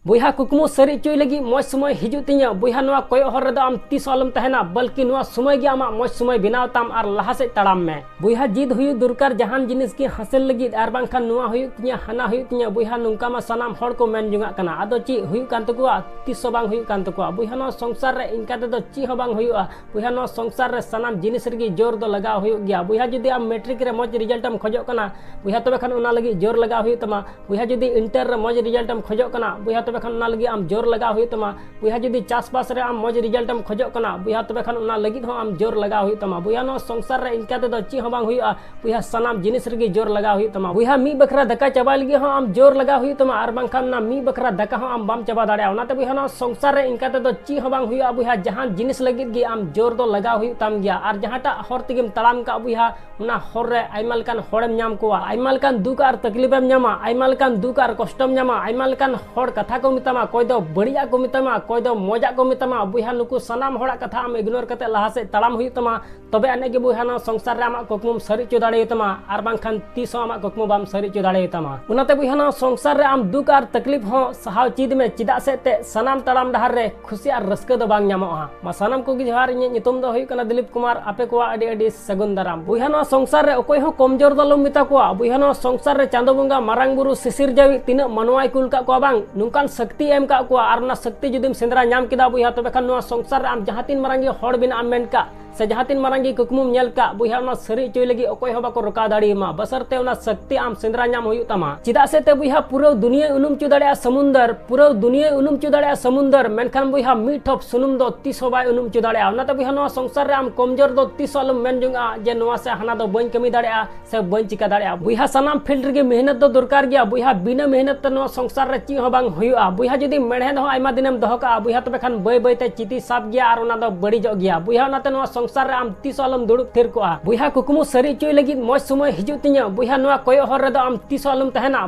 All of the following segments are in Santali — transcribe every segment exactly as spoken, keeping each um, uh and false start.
ᱵᱚᱭᱦᱟ, ᱠᱩᱠᱢᱩ ᱥᱟᱹᱨᱤ ᱦᱚᱪᱚᱭ ᱞᱟᱹᱜᱤᱫ ᱢᱚᱡᱽ ᱥᱚᱢᱚᱭ ᱦᱤᱡᱩᱜ ᱛᱤᱧᱟᱹ᱾ ᱵᱚᱭᱦᱟ, ᱱᱚᱣᱟ ᱠᱚᱭᱚᱜ ᱦᱚᱨ ᱨᱮᱫᱚ ᱟᱢ ᱛᱤᱥ ᱦᱚᱸ ᱟᱞᱚᱢ ᱛᱟᱦᱮᱱᱟ, ᱵᱚᱞᱠᱤ ᱱᱚᱣᱟ ᱥᱚᱢᱚᱭ ᱜᱮ ᱟᱢᱟᱜ ᱢᱚᱡᱽ ᱥᱚᱢᱚᱭ ᱵᱮᱱᱟᱣ ᱛᱟᱢ ᱟᱨ ᱞᱟᱦᱟ ᱥᱮᱫ ᱛᱟᱲᱟᱢ ᱢᱮ᱾ ᱵᱚᱭᱦᱟ, ᱡᱤᱫ ᱦᱩᱭᱩᱜ ᱫᱚᱨᱠᱟᱨ, ᱡᱟᱦᱟᱱ ᱡᱤᱱᱤᱥ ᱜᱮ ᱦᱟᱥᱤᱞ ᱞᱟᱹᱜᱤᱫ, ᱟᱨ ᱵᱟᱝᱠᱷᱟᱱ ᱱᱚᱣᱟ ᱦᱩᱭᱩᱜ ᱛᱤᱧᱟᱹ, ᱦᱟᱱᱟ ᱦᱩᱭᱩᱜ ᱛᱤᱧᱟᱹ᱾ ᱵᱚᱭᱦᱟ, ᱱᱚᱝᱠᱟ ᱢᱟ ᱥᱟᱱᱟᱢ ᱦᱚᱲ ᱠᱚ ᱢᱮᱱ ᱡᱚᱝᱟᱜ ᱠᱟᱱᱟ, ᱟᱫᱚ ᱪᱮᱫ ᱦᱩᱭᱩᱜ ᱠᱟᱱ ᱛᱟᱠᱚᱣᱟ? ᱛᱤᱥ ᱦᱚᱸ ᱵᱟᱝ ᱦᱩᱭᱩᱜ ᱠᱟᱱ ᱛᱟᱠᱚᱣᱟ᱾ ᱵᱚᱭᱦᱟ, ᱱᱚᱣᱟ ᱥᱚᱝᱥᱟᱨ ᱨᱮ ᱤᱱᱠᱟ ᱛᱮᱫᱚ ᱪᱮᱫ ᱦᱚᱸ ᱵᱟᱝ ᱦᱩᱭᱩᱜᱼᱟ᱾ ᱵᱚᱭᱦᱟ, ᱱᱚᱣᱟ ᱥᱚᱝᱥᱟᱨ ᱨᱮ ᱥᱟᱱᱟᱢ ᱡᱤᱱᱤᱥ ᱨᱮᱜᱮ ᱡᱳᱨ ᱫᱚ ᱞᱟᱜᱟᱣ ᱦᱩᱭᱩᱜ ᱜᱮᱭᱟ᱾ ᱵᱚᱭᱦᱟ, ᱡᱩᱫᱤ ᱟᱢ ᱢᱮᱴᱨᱤᱠ ᱨᱮ ᱢᱚᱡᱽ ᱨᱮᱡᱟᱞᱴ ᱮᱢ ᱠᱷᱚᱡᱚᱜ ᱠᱟᱱᱟ, ᱵᱚᱭᱦᱟ, ᱛᱚᱵᱮ ᱠᱷᱟᱱ ᱚᱱᱟ ᱞᱟᱹᱜᱤᱫ ᱡᱳᱨ ᱞᱟᱜᱟᱣ ᱦᱩᱭᱩᱜ ᱛᱟᱢᱟ᱾ ᱵᱚᱭᱦᱟ, ᱡᱩᱫᱤ ᱤᱱᱴᱟᱨ ᱨᱮ ᱢᱚᱡᱽ ᱨᱮᱡᱟᱞᱴ ᱮᱢ ᱠᱷᱚᱡᱚᱜ ᱠᱟᱱᱟ, ᱵᱚᱭᱦᱟ, ᱛᱚᱵᱮ ᱠᱷᱟᱱ ᱚᱱᱟ ᱞᱟᱹᱜᱤᱫ ᱟᱢ ᱡᱳᱨ ᱞᱟᱜᱟᱣ ᱦᱩᱭᱩᱜ ᱛᱟᱢᱟ᱾ ᱵᱚᱭᱦᱟ, ᱡᱩᱫᱤ ᱪᱟᱥᱵᱟᱥ ᱨᱮ ᱟᱢ ᱢᱚᱡᱽ ᱨᱮᱡᱟᱞᱴ ᱮᱢ ᱠᱷᱚᱡᱚᱜ ᱠᱟᱱᱟ, ᱵᱚᱭᱦᱟ, ᱛᱚᱵᱮ ᱠᱷᱟᱱ ᱚᱱᱟ ᱞᱟᱹᱜᱤᱫ ᱦᱚᱸ ᱟᱢ ᱡᱳᱨ ᱞᱟᱜᱟᱣ ᱦᱩᱭᱩᱜ ᱛᱟᱢᱟ᱾ ᱵᱚᱭᱦᱟ, ᱱᱚᱣᱟ ᱥᱚᱝᱥᱟᱨ ᱨᱮ ᱤᱱᱠᱟ ᱛᱮᱫᱚ ᱪᱮᱫ ᱦᱚᱸ ᱵᱟᱝ ᱦᱩᱭᱩᱜᱼᱟ᱾ ᱵᱚᱭᱦᱟ, ᱥᱟᱱᱟᱢ ᱡᱤᱱᱤᱥ ᱨᱮᱜᱮ ᱡᱳᱨ ᱞᱟᱜᱟᱣ ᱦᱩᱭᱩᱜ ᱛᱟᱢᱟ᱾ ᱵᱚᱭᱦᱟ, ᱢᱤᱫ ᱵᱟᱠᱷᱨᱟ ᱫᱟᱠᱟ ᱪᱟᱵᱟᱭ ᱞᱟᱹᱜᱤᱫ ᱦᱚᱸ ᱟᱢ ᱡᱳᱨ ᱞᱟᱜᱟᱣ ᱦᱩᱭᱩᱜ ᱛᱟᱢᱟ, ᱟᱨ ᱵᱟᱝᱠᱷᱟᱱ ᱚᱱᱟ ᱢᱤᱫ ᱵᱟᱠᱷᱨᱟ ᱫᱟᱠᱟ ᱦᱚᱸ ᱟᱢ ᱵᱟᱢ ᱪᱟᱵᱟ ᱫᱟᱲᱮᱭᱟᱜᱼᱟ᱾ ᱚᱱᱟᱛᱮ ᱵᱚᱭᱦᱟ, ᱱᱚᱣᱟ ᱥᱚᱝᱥᱟᱨ ᱨᱮ ᱤᱱᱠᱟ ᱛᱮᱫᱚ ᱪᱮᱫ ᱦᱚᱸ ᱵᱟᱝ ᱦᱩᱭᱩᱜᱼᱟ᱾ ᱵᱚᱭᱦᱟ, ᱡᱟᱦᱟᱱ ᱡᱤᱱᱤᱥ ᱞᱟᱹᱜᱤᱫ ᱜᱮ ᱟᱢ ᱡᱳᱨ ᱫᱚ ᱞᱟᱜᱟᱣ ᱦᱩᱭᱩᱜ ᱛᱟᱢ ᱜᱮᱭᱟ᱾ ᱟᱨ ᱡᱟᱦᱟᱸᱴᱟᱜ ᱦᱚᱨ ᱛᱮᱜᱮᱢ ᱛᱟᱲᱟᱢ ᱠᱟᱜ ᱵᱚᱭᱦᱟ, ᱚᱱᱟ ᱦᱚᱨ ᱨᱮ ᱟᱭᱢᱟ ᱞᱮᱠᱟᱱ ᱦᱚᱲᱮᱢ ᱧᱟᱢ ᱠᱚᱣᱟ, ᱟᱭᱢᱟ ᱞᱮᱠᱟᱱ ᱫᱩᱠ ᱟᱨ ᱛᱟᱠᱞᱤᱯᱮᱢ ᱧᱟᱢᱟ, ᱟᱭᱢᱟ ᱞᱮᱠᱟᱱ ᱫᱩᱠ ᱟᱨ ᱠᱚᱥᱴᱚᱢ ᱧᱟᱢᱟ, ᱟᱭᱢᱟ ᱞᱮᱠᱟᱱ ᱦᱚᱲ ᱠᱟᱛᱷᱟ ᱠᱚ ᱢᱮᱛᱟᱢᱟ, ᱚᱠᱚᱭ ᱫᱚ ᱵᱟᱹᱲᱤᱡᱟᱜ ᱠᱚ ᱢᱮᱛᱟᱢᱟ, ᱚᱠᱚᱭ ᱫᱚ ᱢᱚᱡᱟᱜ ᱠᱚ ᱢᱮᱛᱟᱢᱟ᱾ ᱵᱚᱭᱦᱟ, ᱱᱩᱠᱩ ᱥᱟᱱᱟᱢ ᱦᱚᱲᱟᱜ ᱠᱟᱛᱷᱟ ᱟᱢ ᱤᱜᱱᱳᱨ ᱠᱟᱛᱮ ᱞᱟᱦᱟ ᱥᱮᱫ ᱛᱟᱲᱟᱢ ᱦᱩᱭᱩᱜ ᱛᱟᱢᱟ, ᱛᱚᱵᱮ ᱟᱹᱱᱤᱡ ᱜᱮ ᱵᱚᱭᱦᱟ, ᱱᱚᱣᱟ ᱥᱚᱝᱥᱟᱨ ᱨᱮ ᱟᱢᱟᱜ ᱠᱩᱠᱢᱩᱢ ᱥᱟᱹᱨᱤ ᱦᱚᱪᱚ ᱫᱟᱲᱮᱭᱟᱛᱟᱢᱟ, ᱟᱨ ᱵᱟᱝᱠᱷᱟᱱ ᱛᱤᱥ ᱦᱚᱸ ᱟᱢᱟᱜ ᱠᱩᱠᱢᱩ ᱵᱟᱢ ᱥᱟᱹᱨᱤ ᱦᱚᱪᱚ ᱫᱟᱲᱮᱭᱟᱛᱟᱢᱟ᱾ ᱚᱱᱟᱛᱮ ᱵᱚᱭᱦᱟ, ᱱᱚᱣᱟ ᱥᱚᱝᱥᱟᱨ ᱨᱮ ᱟᱢ ᱫᱩᱠ ᱟᱨ ᱛᱟᱠᱞᱤᱯ ᱦᱚᱸ ᱥᱟᱦᱟᱣ ᱪᱮᱫ ᱢᱮ, ᱪᱮᱫᱟᱜ ᱥᱮ ᱮᱱᱛᱮᱫ ᱥᱟᱱᱟᱢ ᱛᱟᱲᱟᱢ ᱰᱟᱦᱟᱨ ᱨᱮ ᱠᱷᱩᱥᱤ ᱟᱨ ᱨᱟᱹᱥᱠᱟᱹ ᱫᱚ ᱵᱟᱝ ᱧᱟᱢᱚᱜᱼᱟ᱾ ᱢᱟ ᱥᱟᱱᱟᱢ ᱠᱚᱜᱮ ᱡᱚᱦᱟᱨ, ᱤᱧᱟᱹᱜ ᱧᱩᱛᱩᱢ ᱫᱚ ᱦᱩᱭᱩᱜ ᱠᱟᱱᱟ ᱫᱤᱞᱤᱯ ᱠᱩᱢᱟᱨ᱾ ᱟᱯᱮ ᱠᱚᱣᱟᱜ ᱟᱹᱰᱤ ᱟᱹᱰᱤ ᱥᱟᱹᱜᱩᱱ ᱫᱟᱨᱟᱢ᱾ ᱵᱚᱭᱦᱟ, ᱱᱚᱣᱟ ᱥᱚᱝᱥᱟᱨ ᱨᱮ ᱚᱠᱚᱭ ᱦᱚᱸ ᱠᱚᱢᱡᱳᱨ ᱫᱚ ᱟᱞᱚᱢ ᱢᱮᱛᱟ ᱠᱚᱣᱟ᱾ ᱵᱚᱭᱦᱟ, ᱱᱚᱣᱟ ᱥᱚᱝᱥᱟᱨ ᱨᱮ ᱪᱟᱸᱫᱚ ᱵᱚᱸᱜᱟ, ᱢᱟᱨᱟᱝ ᱵᱩᱨᱩ, ᱥᱤᱥᱤᱨ ᱡᱟᱹᱣᱤᱡ ᱛᱤᱱᱟᱹᱜ ᱢᱟᱱᱣᱟᱭ ᱠᱩᱞ ᱠᱟᱜ ᱠᱚᱣᱟ ᱵᱟᱝ, ᱱᱚᱝᱠᱟᱱ ᱥᱚᱠᱛᱤ ᱮᱢ ᱠᱟᱜ ᱠᱚᱣᱟ᱾ ᱟᱨ ᱚᱱᱟ ᱥᱚᱠᱛᱤ ᱡᱩᱫᱤᱢ ᱥᱮᱸᱫᱽᱨᱟ ᱧᱟᱢ ᱠᱮᱫᱟ ᱵᱚᱭᱦᱟ, ᱛᱚᱵᱮ ᱠᱷᱟᱱ ᱱᱚᱣᱟ ᱥᱚᱝᱥᱟᱨ ᱨᱮ ᱟᱢ ᱡᱟᱦᱟᱸ ᱛᱤᱱ ᱢᱟᱨᱟᱝ ᱜᱮ ᱦᱚᱲ ᱵᱮᱱᱟᱜ ᱮᱢ ᱢᱮᱱ ᱠᱟᱜ, ᱥᱮ ᱡᱟᱦᱟᱸ ᱛᱤᱱ ᱢᱟᱨᱟᱝ ᱜᱮ ᱠᱩᱠᱢᱩᱢ ᱧᱮᱞ ᱠᱟᱜ ᱵᱚᱭᱦᱟ, ᱚᱱᱟ ᱥᱟᱹᱨᱤ ᱦᱚᱪᱚᱭ ᱞᱟᱹᱜᱤᱫ ᱚᱠᱚᱭ ᱦᱚᱸ ᱵᱟᱠᱚ ᱨᱚᱠᱟᱣ ᱫᱟᱲᱮᱭᱟᱢᱟ᱾ ᱵᱟᱥᱟᱨᱛᱮ ᱚᱱᱟ ᱥᱚᱠᱛᱤ ᱟᱢ ᱥᱮᱸᱫᱽᱨᱟ ᱧᱟᱢ ᱦᱩᱭᱩᱜ ᱛᱟᱢᱟ᱾ ᱪᱮᱫᱟᱜ ᱥᱮ ᱛᱮ ᱵᱚᱭᱦᱟ, ᱯᱩᱨᱟᱹ ᱫᱩᱱᱤᱭᱟᱹᱭ ᱩᱱᱩᱢ ᱦᱚᱪᱚ ᱫᱟᱲᱮᱭᱟᱜᱼᱟ ᱥᱚᱢᱩᱱᱫᱚᱨ, ᱯᱩᱨᱟᱹ ᱫᱩᱱᱤᱭᱟᱹᱭ ᱩᱱᱩᱢ ᱦᱚᱪᱚ ᱫᱟᱲᱮᱭᱟᱜᱼᱟ ᱥᱚᱢᱩᱱᱫᱚᱨ, ᱢᱮᱱᱠᱷᱟᱱ ᱵᱚᱭᱦᱟ, ᱢᱤᱫ ᱴᱷᱚᱯ ᱥᱩᱱᱩᱢ ᱫᱚ ᱛᱤᱥ ᱦᱚᱸ ᱵᱟᱭ ᱩᱱᱩᱢ ᱦᱚᱪᱚ ᱫᱟᱲᱮᱭᱟᱜᱼᱟ᱾ ᱚᱱᱟᱛᱮ ᱵᱚᱭᱦᱟ, ᱱᱚᱣᱟ ᱥᱚᱝᱥᱟᱨ ᱨᱮ ᱟᱢ ᱠᱚᱢᱡᱳᱨ ᱫᱚ ᱛᱤᱥ ᱦᱚᱸ ᱟᱞᱚᱢ ᱢᱮᱱ ᱡᱚᱝᱼᱟ ᱡᱮ ᱱᱚᱣᱟ ᱥᱮ ᱦᱟᱱᱟ ᱫᱚ ᱵᱟᱹᱧ ᱠᱟᱹᱢᱤ ᱫᱟᱲᱮᱭᱟᱜᱼᱟ ᱥᱮ ᱵᱟᱹᱧ ᱪᱤᱠᱟ ᱫᱟᱲᱮᱭᱟᱜᱼᱟ᱾ ᱵᱚᱭᱦᱟ, ᱥᱟᱱᱟᱢ ᱯᱷᱤᱞᱰ ᱨᱮᱜᱮ ᱢᱮᱦᱱᱚᱛ ᱫᱚ ᱫᱚᱨᱠᱟᱨ ᱜᱮᱭᱟ᱾ ᱵᱚᱭᱦᱟ, ᱵᱤᱱᱟᱹ ᱢᱮᱦᱱᱚᱛ ᱛᱮ ᱱᱚᱣᱟ ᱥᱚᱝᱥᱟᱨ ᱨᱮ ᱪᱮᱫ ᱦᱚᱸ ᱵᱟᱝ ᱦᱩᱭᱩᱜᱼᱟ᱾ ᱵᱚᱭᱦᱟ, ᱡᱩᱫᱤ ᱢᱮᱲᱦᱮᱫ ᱦᱚᱸ ᱟᱭᱢᱟ ᱫᱤᱱᱮᱢ ᱫᱚᱦᱚ ᱠᱟᱜᱼᱟ ᱵᱚᱭᱦᱟ, ᱛᱚᱵᱮ ᱠᱷᱟᱱ ᱵᱟᱹᱭ ᱵᱟᱹᱭ ᱛᱮ ᱪᱤᱛᱤ ᱥᱟᱵ ᱜᱮᱭᱟ ᱟᱨ ᱚᱱᱟ ᱫᱚ ᱵᱟᱹᱲᱤᱡᱚᱜ ᱜᱮᱭᱟ᱾ ᱵᱚᱭᱦᱟ, ᱚᱱᱟᱛᱮ ᱱᱚᱣᱟ ᱥᱚᱝᱥᱟᱨ ᱨᱮ ᱟᱢ ᱛᱤᱥ ᱦᱚᱸ ᱟᱞᱚᱢ ᱫᱩᱲᱩᱵ ᱛᱷᱤᱨ ᱠᱚᱜᱼᱟ᱾ ᱵᱚᱭᱦᱟ, ᱠᱩᱠᱢᱩ ᱥᱟᱹᱨᱤ ᱦᱚᱪᱚᱭ ᱞᱟᱹᱜᱤᱫ ᱢᱚᱡᱽ ᱥᱚᱢᱚᱭ ᱦᱤᱡᱩᱜ ᱛᱤᱧᱟᱹ᱾ ᱵᱚᱭᱦᱟ, ᱱᱚᱣᱟ ᱠᱚᱭᱚᱜ ᱦᱚᱨ ᱨᱮᱫᱚ ᱟᱢ ᱛᱤᱥ ᱦᱚᱸ ᱟᱞᱚᱢ ᱛᱟᱦᱮᱱᱟ,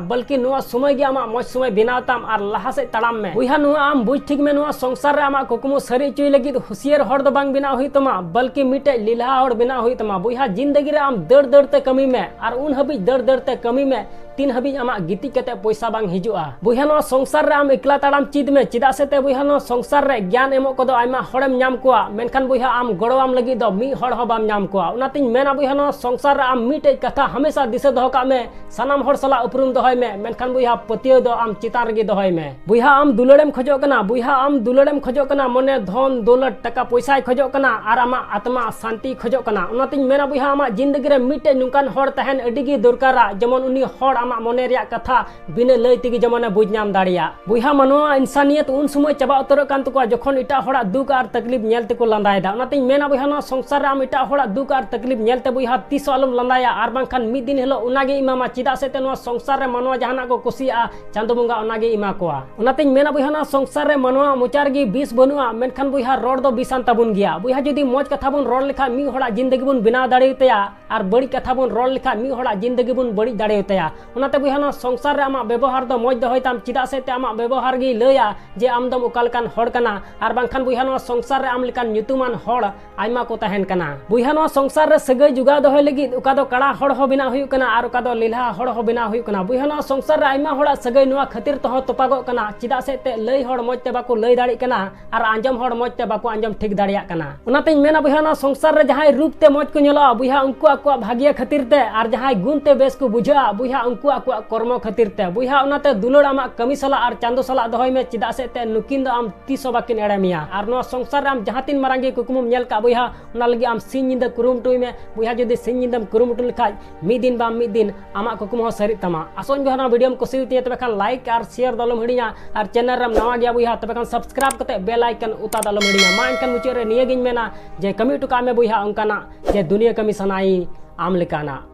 ᱵᱚᱞᱠᱤ ᱱᱚᱣᱟ ᱥᱚᱢᱚᱭ ᱜᱮ ᱟᱢᱟᱜ ᱢᱚᱡᱽ ᱥᱚᱢᱚᱭ ᱵᱮᱱᱟᱣ ᱛᱟᱢ ᱟᱨ ᱞᱟᱦᱟ ᱥᱮᱫ ᱛᱟᱲᱟᱢ ᱢᱮ᱾ ᱵᱚᱭᱦᱟ, ᱱᱚᱣᱟ ᱟᱢ ᱵᱩᱡᱽ ᱴᱷᱤᱠ ᱢᱮ, ᱱᱚᱣᱟ ᱥᱚᱝᱥᱟᱨ ᱨᱮ ᱟᱢᱟᱜ ᱠᱩᱠᱢᱩ ᱥᱟᱹᱨᱤ ᱦᱚᱪᱚᱭ ᱞᱟᱹᱜᱤᱫ ᱦᱩᱥᱤᱭᱟᱹᱨ ᱦᱚᱲ ᱫᱚ ᱵᱟᱝ ᱵᱮᱱᱟᱣ ᱦᱩᱭᱩᱜ ᱛᱟᱢᱟ, ᱵᱚᱞᱠᱤ ᱢᱤᱫᱴᱮᱡ ᱞᱤᱞᱦᱟ ᱦᱚᱲ ᱵᱮᱱᱟᱣ ᱦᱩᱭᱩᱜ ᱛᱟᱢᱟ᱾ ᱵᱚᱭᱦᱟ, ᱡᱤᱱᱫᱮᱜᱤ ᱨᱮ ᱟᱢ ᱫᱟᱹᱲ ᱫᱟᱹᱲ ᱛᱮ ᱠᱟᱹᱢᱤ ᱢᱮ, ᱟᱨ ᱩᱱ ᱦᱟᱹᱵᱤᱡ ᱫᱟᱹᱲ ᱫᱟᱹᱲ ᱛᱮ ᱠᱟᱹᱢᱤ ᱢᱮ, ᱛᱤᱱ ᱦᱟᱹᱵᱤᱡ ᱟᱢᱟᱜ ᱜᱤᱛᱤᱡ ᱠᱟᱛᱮ ᱯᱚᱭᱥᱟ ᱵᱟᱝ ᱦᱤᱡᱩᱜᱼᱟ᱾ ᱵᱚᱭᱦᱟ, ᱱᱚᱣᱟ ᱥᱚᱝᱥᱟᱨ ᱨᱮ ᱟᱢ ᱮᱠᱞᱟ ᱛᱟᱲᱟᱢ ᱪᱮᱫ ᱢᱮ, ᱪᱮᱫᱟᱜ ᱥᱮ ᱛᱮ ᱵᱚᱭᱦᱟ, ᱱᱚᱣᱟ ᱥᱚᱝᱥᱟᱨ ᱨᱮ ᱜᱮᱭᱟᱱ ᱮᱢᱚᱜ ᱠᱚᱫᱚ ᱟᱭᱢᱟ ᱦᱚᱲᱮᱢ ᱧᱟᱢ ᱠᱚᱣᱟ, ᱢᱮᱱᱠᱷᱟᱱ ᱵᱚᱭᱦᱟ, ᱟᱢ ᱜᱚᱲᱚᱣᱟᱢ ᱞᱟᱹᱜᱤᱫ ᱫᱚ ᱢᱤᱫ ᱦᱚᱲ ᱦᱚᱸ ᱵᱟᱢ ᱧᱟᱢ ᱠᱚᱣᱟ᱾ ᱚᱱᱟᱛᱤᱧ ᱢᱮᱱᱟ ᱵᱚᱭᱦᱟ, ᱱᱚᱣᱟ ᱥᱚᱝᱥᱟᱨ ᱨᱮ ᱟᱢ ᱢᱤᱫᱴᱮᱡ ᱠᱟᱛᱷᱟ ᱦᱟᱢᱮᱥᱟ ᱫᱤᱥᱟᱹ ᱫᱚᱦᱚ ᱠᱟᱜ ᱢᱮ, ᱥᱟᱱᱟᱢ ᱦᱚᱲ ᱥᱟᱞᱟᱜ ᱩᱯᱨᱩᱢ ᱫᱚᱦᱚᱭ ᱢᱮ, ᱢᱮᱱᱠᱷᱟᱱ ᱵᱚᱭᱦᱟ, ᱯᱟᱹᱛᱭᱟᱹᱣ ᱫᱚ ᱟᱢ ᱪᱮᱛᱟᱱ ᱨᱮᱜᱮ ᱫᱚᱦᱚᱭ ᱢᱮ᱾ ᱵᱚᱭᱦᱟ, ᱟᱢ ᱫᱩᱞᱟᱹᱲᱮᱢ ᱠᱷᱚᱡᱚᱜ ᱠᱟᱱᱟ, ᱵᱚᱭᱦᱟ, ᱟᱢ ᱫᱩᱞᱟᱹᱲᱮᱢ ᱠᱷᱚᱡᱚᱜ ᱠᱟᱱᱟ, ᱢᱚᱱᱮ ᱫᱷᱚᱱ ᱫᱚᱞᱚᱛ ᱴᱟᱠᱟ ᱯᱚᱭᱥᱟᱭ ᱠᱷᱚᱡᱚᱜ ᱠᱟᱱᱟ, ᱟᱨ ᱟᱢᱟᱜ ᱟᱛᱢᱟ ᱥᱟᱱᱛᱤ ᱠᱷᱚᱡᱚᱜ ᱠᱟᱱᱟ᱾ ᱚᱱᱟᱛᱤᱧ ᱢᱮᱱᱟ ᱵᱚᱭᱦᱟ, ᱟᱢᱟᱜ ᱡᱤᱱᱫᱮᱜᱤ ᱨᱮ ᱢᱤᱫᱴᱮᱡ ᱱᱚᱝᱠᱟᱱ ᱦᱚᱲ ᱛᱟᱦᱮᱱ ᱟᱹᱰᱤ ᱜᱮ ᱫᱚᱨᱠᱟᱨᱟ, ᱡᱮᱢᱚᱱ ᱩᱱᱤ ᱦᱚᱲ ᱟᱢᱟᱜ ᱢᱚᱱᱮ ᱨᱮᱭᱟᱜ ᱠᱟᱛᱷᱟ ᱵᱤᱱᱟᱹ ᱞᱟᱹᱭ ᱛᱮᱜᱮ ᱡᱮᱢᱚᱱᱮ ᱵᱩᱡᱽ ᱧᱟᱢ ᱫᱟᱲᱮᱭᱟᱜ᱾ ᱵᱚᱭᱦᱟ, ᱢᱟᱱᱣᱟ ᱤᱱᱥᱟᱱᱤᱭᱟᱹᱛ ᱩᱱ ᱥᱚᱢᱚᱭ ᱪᱟᱵᱟ ᱩᱛᱟᱹᱨᱚᱜ ᱠᱟᱱ ᱛᱟᱠᱚᱣᱟ, ᱡᱚᱠᱷᱚᱱ ᱮᱴᱟᱜ ᱦᱚᱲᱟᱜ ᱫᱩᱠ ᱟᱨ ᱛᱟᱠᱞᱤᱯ ᱧᱮᱞ ᱛᱮᱠᱚ ᱞᱟᱸᱫᱟᱭᱮᱫᱟ᱾ ᱚᱱᱟᱛᱤᱧ ᱢᱮᱱᱟ ᱵᱚᱭᱦᱟ, ᱱᱚᱣᱟ ᱥᱚᱝᱥᱟᱨ ᱨᱮ ᱟᱢ ᱮᱴᱟᱜ ᱦᱚᱲᱟᱜ ᱫᱩᱠ ᱟᱨ ᱛᱟᱠᱞᱤᱯ ᱧᱮᱞ ᱛᱮ ᱵᱚᱭᱦᱟ, ᱛᱤᱥ ᱦᱚᱸ ᱟᱞᱚᱢ ᱞᱟᱸᱫᱟᱭᱟ, ᱟᱨ ᱵᱟᱝᱠᱷᱟᱱ ᱢᱤᱫ ᱫᱤᱱ ᱦᱤᱞᱳᱜ ᱚᱱᱟᱜᱮ ᱮᱢᱟᱢᱟ᱾ ᱪᱮᱫᱟᱜ ᱥᱮ ᱛᱮ ᱱᱚᱣᱟ ᱥᱚᱝᱥᱟᱨ ᱨᱮ ᱢᱟᱱᱣᱟ ᱡᱟᱦᱟᱱᱟᱜ ᱠᱚ ᱠᱩᱥᱤᱭᱟᱜᱼᱟ, ᱪᱟᱸᱫᱚ ᱵᱚᱸᱜᱟ ᱚᱱᱟᱜᱮ ᱮᱢᱟ ᱠᱚᱣᱟ᱾ ᱚᱱᱟᱛᱤᱧ ᱢᱮᱱᱟ ᱵᱚᱭᱦᱟ, ᱱᱚᱣᱟ ᱥᱚᱝᱥᱟᱨ ᱨᱮ ᱢᱟᱱᱣᱟ ᱢᱚᱪᱟ ᱨᱮᱜᱮ ᱵᱤᱥ ᱵᱟᱹᱱᱩᱜᱼᱟ, ᱢᱮᱱᱠᱷᱟᱱ ᱵᱚᱭᱦᱟ, ᱨᱚᱲ ᱫᱚ ᱵᱤᱥᱟᱱ ᱛᱟᱵᱚᱱ ᱜᱮᱭᱟ᱾ ᱵᱚᱭᱦᱟ, ᱡᱩᱫᱤ ᱢᱚᱡᱽ ᱠᱟᱛᱷᱟ ᱵᱚᱱ ᱨᱚᱲ ᱞᱮᱠᱷᱟᱱ ᱢᱤᱫ ᱦᱚᱲᱟᱜ ᱡᱤᱱᱫᱮᱜᱤ ᱵᱚᱱ ᱵᱮᱱᱟᱣ ᱫᱟᱲᱮᱭᱟᱛᱟᱭᱟ, ᱟᱨ ᱵᱟᱹᱲᱤᱡ ᱠᱟᱛᱷᱟ ᱵᱚᱱ ᱨᱚᱲ ᱞᱮᱠᱷᱟᱱ ᱢᱤᱫ ᱦᱚᱲᱟᱜ ᱡᱤᱱᱫᱮᱜᱤ ᱵᱚᱱ ᱵᱟᱹᱲᱤᱡ ᱫᱟᱲᱮᱭᱟᱛᱟᱭᱟ᱾ ᱚᱱᱟᱛᱮ ᱵᱚᱭᱦᱟ, ᱱᱚᱣᱟ ᱥᱚᱝᱥᱟᱨ ᱨᱮ ᱟᱢᱟᱜ ᱵᱮᱵᱚᱦᱟᱨ ᱫᱚ ᱢᱚᱡᱽ ᱫᱚᱦᱚᱭ ᱛᱟᱢ, ᱪᱮᱫᱟᱜ ᱥᱮ ᱛᱮ ᱟᱢᱟᱜ ᱵᱮᱵᱚᱦᱟᱨ ᱜᱮᱭ ᱞᱟᱹᱭᱟ ᱡᱮ ᱟᱢ ᱫᱚᱢ ᱚᱠᱟ ᱞᱮᱠᱟᱱ ᱦᱚᱲ ᱠᱟᱱᱟ, ᱟᱨ ᱵᱟᱝᱠᱷᱟᱱ ᱵᱚᱭᱦᱟ, ᱱᱚᱣᱟ ᱥᱚᱝᱥᱟᱨ ᱨᱮ ᱟᱢ ᱞᱮᱠᱟᱱ ᱧᱩᱛᱩᱢᱟᱱ ᱦᱚᱲ ᱟᱭᱢᱟ ᱠᱚ ᱛᱟᱦᱮᱱ ᱠᱟᱱᱟ᱾ ᱵᱚᱭᱦᱟ, ᱱᱚᱣᱟ ᱥᱚᱝᱥᱟᱨ ᱨᱮ ᱥᱟᱹᱜᱟᱹᱭ ᱡᱚᱜᱟᱣ ᱫᱚᱦᱚᱭ ᱞᱟᱹᱜᱤᱫ ᱚᱠᱟ ᱫᱚ ᱠᱟᱲᱟ ᱦᱚᱲ ᱦᱚᱸ ᱵᱮᱱᱟᱣ ᱦᱩᱭᱩᱜ ᱠᱟᱱᱟ ᱟᱨ ᱚᱠᱟ ᱫᱚ ᱞᱮᱞᱦᱟ ᱦᱚᱲ ᱦᱚᱸ ᱵᱮᱱᱟᱣ ᱦᱩᱭᱩᱜ ᱠᱟᱱᱟ᱾ ᱵᱚᱭᱦᱟ, ᱱᱚᱣᱟ ᱥᱚᱝᱥᱟᱨ ᱨᱮ ᱟᱭᱢᱟ ᱦᱚᱲᱟᱜ ᱥᱟᱹᱜᱟᱹᱭ ᱱᱚᱣᱟ ᱠᱷᱟᱹᱛᱤᱨ ᱛᱮᱦᱚᱸ ᱛᱚᱯᱟᱜᱚᱜ ᱠᱟᱱᱟ, ᱪᱮᱫᱟᱜ ᱥᱮ ᱛᱮ ᱞᱟᱹᱭ ᱦᱚᱲ ᱢᱚᱡᱽ ᱛᱮ ᱵᱟᱠᱚ ᱞᱟᱹᱭ ᱫᱟᱲᱮᱭᱟᱜ ᱠᱟᱱᱟ ᱟᱨ ᱟᱸᱡᱚᱢ ᱦᱚᱲ ᱢᱚᱡᱽ ᱛᱮ ᱵᱟᱠᱚ ᱟᱸᱡᱚᱢ ᱴᱷᱤᱠ ᱫᱟᱲᱮᱭᱟᱜ ᱠᱟᱱᱟ᱾ ᱚᱱᱟᱛᱮᱧ ᱢᱮᱱᱟ ᱵᱚᱭᱦᱟ, ᱱᱚᱣᱟ ᱥᱚᱝᱥᱟᱨ ᱨᱮ ᱡᱟᱦᱟᱸᱭ ᱨᱩᱯ ᱛᱮ ᱢᱚᱡᱽ ᱠᱚ ᱧᱮᱞᱚᱜᱼᱟ ᱵᱚᱭᱦᱟ, ᱩᱱᱠᱩ ᱟᱠᱚᱣᱟᱜ ᱵᱷᱟᱹᱜᱤᱭᱟᱹ ᱠᱷᱟᱹᱛᱤᱨ ᱛᱮ, ᱟᱨ ᱡᱟᱦᱟᱸᱭ ᱜᱩᱱ ᱛᱮ ᱵᱮᱥ ᱠᱚ ᱵᱩᱡᱷᱟᱹᱜᱼᱟ ᱵᱚᱭᱦᱟ, ᱩᱱᱠᱩ ᱟᱠᱚᱣᱟᱜ ᱠᱚᱨᱢᱚ ᱠᱷᱟᱹᱛᱤᱨ ᱛᱮ᱾ ᱵᱚᱭᱦᱟ, ᱚᱱᱟᱛᱮ ᱫᱩᱞᱟᱹᱲ ᱟᱢᱟᱜ ᱠᱟᱹᱢᱤ ᱥᱟᱞᱟᱜ ᱟᱨ ᱪᱟᱸᱫᱚ ᱥᱟᱞᱟᱜ ᱫᱚᱦᱚᱭ ᱢᱮ, ᱪᱮᱫᱟᱜ ᱥᱮ ᱛᱮ ᱱᱩᱠᱤᱱ ᱫᱚ ᱟᱢ ᱛᱤᱥ ᱦᱚᱸ ᱵᱟᱹᱠᱤᱱ ᱮᱲᱮ ᱢᱮᱭᱟ᱾ ᱟᱨ ᱱᱚᱣᱟ ᱥᱚᱝᱥᱟᱨ ᱨᱮ ᱟᱢ ᱡᱟᱦᱟᱸ ᱛᱤᱱ ᱢᱟᱨᱟᱝ ᱜᱮ ᱠᱩᱠᱢᱩᱢ ᱧᱮᱞ ᱠᱟᱜ ᱵᱚᱭᱦᱟ, ᱚᱱᱟ ᱞᱟᱹᱜᱤᱫ ᱟᱢ ᱥᱤᱧ ᱧᱤᱫᱟᱹ ᱠᱩᱨᱩᱢᱩᱴᱩᱭ ᱢᱮ᱾ ᱵᱚᱭᱦᱟ, ᱡᱩᱫᱤ ᱥᱤᱧ ᱧᱤᱫᱟᱹᱢ ᱠᱩᱨᱩᱢᱩᱴᱩ ᱞᱮᱠᱷᱟᱡ, ᱢᱤᱫ ᱫᱤᱱ ᱵᱟᱝ ᱢᱤᱫ ᱫᱤᱱ ᱟᱢᱟᱜ ᱠᱩᱠᱢᱩ ᱦᱚᱸ ᱥᱟᱹᱨᱤᱜ ᱛᱟᱢᱟ᱾ ᱟᱥᱚᱜ ᱟᱹᱧ ᱵᱚᱭᱦᱟ, ᱱᱚᱣᱟ ᱵᱷᱤᱰᱤᱭᱳᱢ ᱠᱩᱥᱤᱭᱟᱛᱤᱧᱟ, ᱛᱚᱵᱮ ᱠᱷᱟᱱ ᱞᱟᱭᱤᱠ ᱟᱨ ᱥᱮᱭᱟᱨ ᱫᱚ ᱟᱞᱚᱢ ᱦᱤᱲᱤᱧᱟ, ᱟᱨ ᱪᱮᱱᱮᱞ ᱨᱮᱢ ᱱᱟᱣᱟ ᱜᱮᱭᱟ ᱵᱚᱭᱦᱟ, ᱛᱚᱵᱮ ᱠᱷᱟᱱ ᱥᱟᱵᱥᱠᱨᱟᱭᱤᱵ ᱠᱟᱛᱮ ᱵᱮᱞ ᱟᱭᱠᱚᱱ ᱚᱛᱟ ᱫᱚ ᱟᱞᱚᱢ ᱦᱤᱲᱤᱧᱟ᱾ ᱢᱟ ᱮᱱᱠᱷᱟᱱ ᱢᱩᱪᱟᱹᱫ ᱨᱮ ᱱᱤᱭᱟᱹᱜᱤᱧ ᱢᱮᱱᱟ ᱡᱮ ᱠᱟᱹᱢᱤ ᱦᱚᱴᱚ ᱠᱟᱜ ᱢᱮ ᱵᱚᱭᱦᱟ ᱚᱱᱠᱟᱱᱟᱜ, ᱡᱮ ᱫᱩᱱᱤᱭᱟᱹ ᱠᱟᱹᱢᱤ ᱥᱟᱱᱟᱭᱤᱧ ᱟᱢ ᱞᱮᱠᱟᱱᱟᱜ᱾